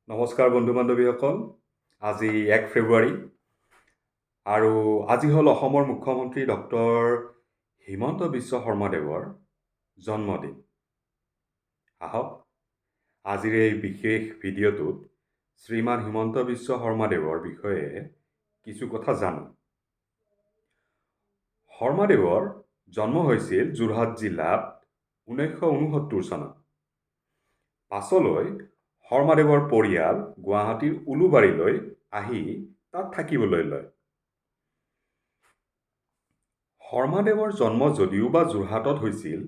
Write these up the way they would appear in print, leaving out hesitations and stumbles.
নমস্কাৰ বন্ধু বান্ধৱীসকল, আজি 1 ফেব্ৰুৱাৰী আৰু আজি হ'ল অসমৰ মুখ্যমন্ত্ৰী ডক্টৰ হিমন্ত বিশ্ব শৰ্মাদেৱৰ জন্মদিন। আহক আজিৰ এই বিশেষ ভিডিঅ'টোত শ্ৰীমান হিমন্ত বিশ্ব শৰ্মাদেৱৰ বিষয়ে কিছু কথা জানো। শৰ্মাদেৱৰ জন্ম হৈছিল যোৰহাট জিলাত 1969 চনত। পাছলৈ শৰ্মাদেৱৰ পৰিয়াল গুৱাহাটীৰ উলুবাৰীলৈ আহি তাত থাকিবলৈ লয়। শৰ্মাদেৱৰ জন্ম যদিওবা যোৰহাটত হৈছিল,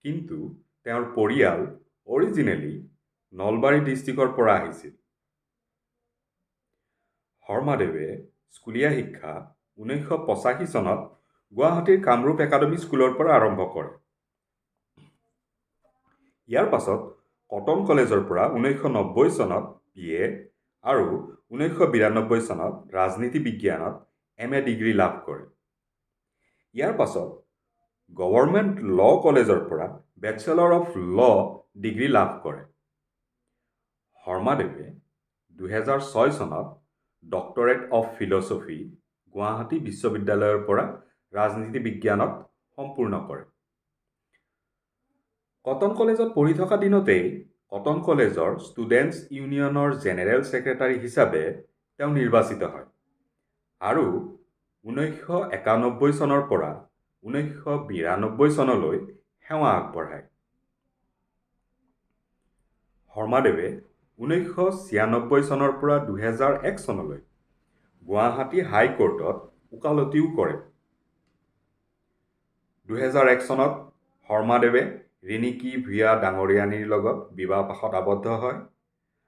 কিন্তু তেওঁৰ পৰিয়াল অৰিজিনেলি নলবাৰী ডিষ্ট্ৰিক্টৰ পৰা আহিছিল। শৰ্মাদেৱে স্কুলীয়া শিক্ষা 1985 চনত গুৱাহাটীৰ কামৰূপ একাডেমী স্কুলৰ পৰা আৰম্ভ কৰে। ইয়াৰ পাছত কটন কলেজৰ পৰা 1990 চনত বি এ আৰু 1992 চনত ৰাজনীতি বিজ্ঞানত এম এ ডিগ্ৰী লাভ কৰে। ইয়াৰ পাছত গভৰ্ণমেণ্ট ল কলেজৰ পৰা বেচেলৰ অফ ল ডিগ্ৰী লাভ কৰে। শৰ্মাদেৱে 2006 চনত ডক্টৰেট অফ ফিলচফি গুৱাহাটী বিশ্ববিদ্যালয়ৰ পৰা ৰাজনীতি বিজ্ঞানত সম্পূৰ্ণ কৰে। কটন কলেজত পঢ়ি থকা দিনতেই কটন কলেজৰ ষ্টুডেণ্টছ ইউনিয়নৰ জেনেৰেল ছেক্ৰেটাৰী হিচাপে তেওঁ নিৰ্বাচিত হয় আৰু 1991 চনৰ পৰা 1992 চনলৈ সেৱা আগবঢ়ায়। শৰ্মাদেৱে 1996 চনৰ পৰা 2001 চনলৈ গুৱাহাটী হাইকোৰ্টত ওকালতিও কৰে। 2001 চনত শৰ্মাদেৱে ৰিণিকী ভূঞা ডাঙৰীয়ানীৰ লগত বিবাহপাশত আবদ্ধ হয়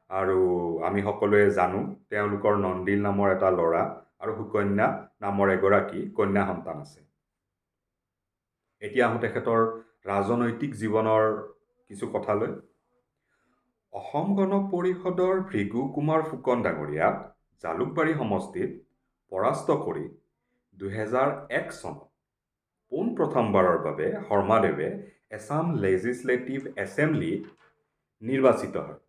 আৰু আমি সকলোৱে জানো তেওঁলোকৰ নন্দিল নামৰ এটা ল'ৰা আৰু সুকন্যা নামৰ এগৰাকী কন্যা সন্তান আছে। এতিয়া আহোঁ তেখেতৰ ৰাজনৈতিক জীৱনৰ কিছু কথালৈ। অসম গণ পৰিষদৰ ভৃগু কুমাৰ ফুকন ডাঙৰীয়াক জালুকবাৰী সমষ্টিত পৰাস্ত কৰি 2001 চনত পোনপ্ৰথমবাৰৰ বাবে শৰ্মাদেৱে এছাম লেজিছলেটিভ এছেম্বলিত নিৰ্বাচিত হয়।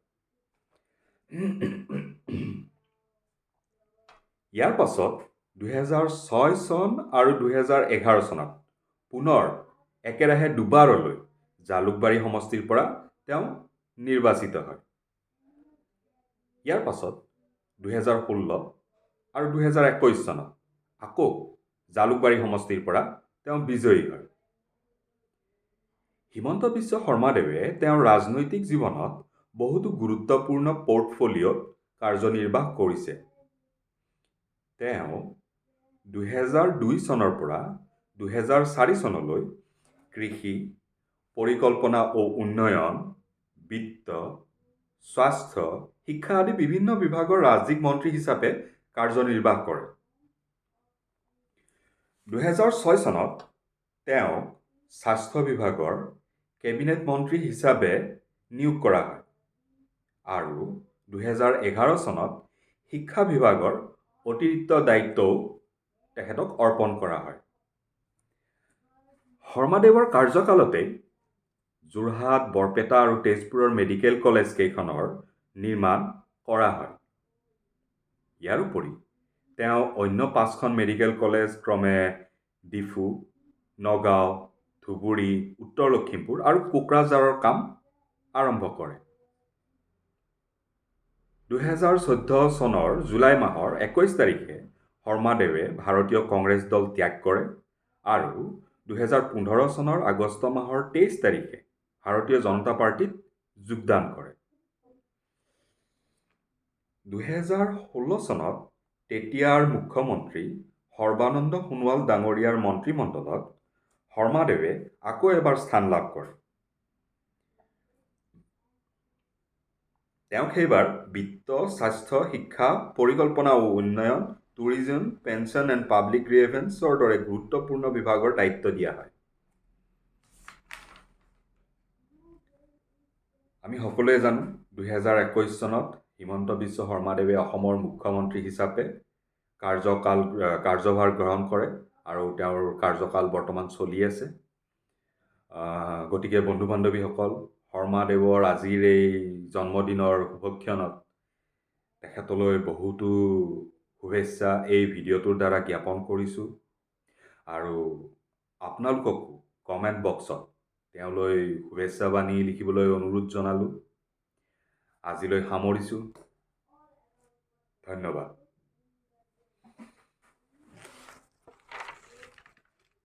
ইয়াৰ পাছত 2006 চন আৰু 2011 চনত পুনৰ একেৰাহে দুবাৰলৈ জালুকবাৰী সমষ্টিৰ পৰা তেওঁ নিৰ্বাচিত হয়। ইয়াৰ পাছত 2016 আৰু 2021 চনত আকৌ জালুকবাৰী সমষ্টিৰ পৰা তেওঁ বিজয়ী হয়। হিমন্ত বিশ্ব শৰ্মাদেৱে তেওঁৰ ৰাজনৈতিক জীৱনত বহুতো গুৰুত্বপূৰ্ণ পৰ্টফলিঅ'ত কাৰ্যনিৰ্বাহ কৰিছে। তেওঁ 2002 চনৰ পৰা 2004 চনলৈ কৃষি, পৰিকল্পনা ও উন্নয়ন, বিত্ত, স্বাস্থ্য, শিক্ষা আদি বিভিন্ন বিভাগৰ ৰাজ্যিক মন্ত্ৰী হিচাপে কাৰ্যনিৰ্বাহ কৰে। 2006 চনত তেওঁক স্বাস্থ্য বিভাগৰ কেবিনেট মন্ত্ৰী হিচাপে নিয়োগ কৰা হয় আৰু 2011 চনত শিক্ষা বিভাগৰ অতিৰিক্ত দায়িত্বও তেখেতক অৰ্পণ কৰা হয়। শৰ্মাদেৱৰ কাৰ্যকালতেই যোৰহাট, বৰপেটা আৰু তেজপুৰৰ মেডিকেল কলেজ কেইখনৰ নিৰ্মাণ কৰা হয়। ইয়াৰ উপৰি তেওঁ অন্য 5খন মেডিকেল কলেজ ক্ৰমে ডিফু, নগাঁও, ধুবুৰী, উত্তৰ লখিমপুৰ আৰু কোকৰাঝাৰৰ কাম আৰম্ভ কৰে। 2014 চনৰ জুলাই মাহৰ 21 তাৰিখে শৰ্মাদেৱে ভাৰতীয় কংগ্ৰেছ দল ত্যাগ কৰে আৰু 2015 চনৰ আগষ্ট মাহৰ 23 তাৰিখে ভাৰতীয় জনতা পাৰ্টীত যোগদান কৰে। 2016 চনত তেতিয়াৰ মুখ্যমন্ত্ৰী সৰ্বানন্দ সোণোৱাল ডাঙৰীয়াৰ মন্ত্ৰীমণ্ডলত শৰ্মাদেৱে আকৌ এবাৰ স্থান লাভ কৰে। তেওঁক সেইবাৰ বিত্ত, স্বাস্থ্য, শিক্ষা, পৰিকল্পনা ও উন্নয়ন, টুৰিজম, পেঞ্চন এণ্ড পাব্লিক গ্ৰিভেন্সৰ দৰে গুৰুত্বপূৰ্ণ বিভাগৰ দায়িত্ব দিয়া হয়। আমি সকলোৱে জানো 2021 চনত হিমন্ত বিশ্ব শৰ্মাদেৱে অসমৰ মুখ্যমন্ত্ৰী হিচাপে কাৰ্যভাৰ গ্ৰহণ কৰে আৰু তেওঁৰ কাৰ্যকাল বৰ্তমান চলি আছে। গতিকে বন্ধু বান্ধৱীসকল, শৰ্মাদেৱৰ আজিৰ এই জন্মদিনৰ শুভক্ষণত তেখেতলৈ বহুতো শুভেচ্ছা এই ভিডিঅ'টোৰ দ্বাৰা জ্ঞাপন কৰিছোঁ আৰু আপোনালোককো কমেণ্ট বক্সত তেওঁলৈ শুভেচ্ছা বাণী লিখিবলৈ অনুৰোধ জনালোঁ। আজিলৈ সামৰিছোঁ, ধন্যবাদ।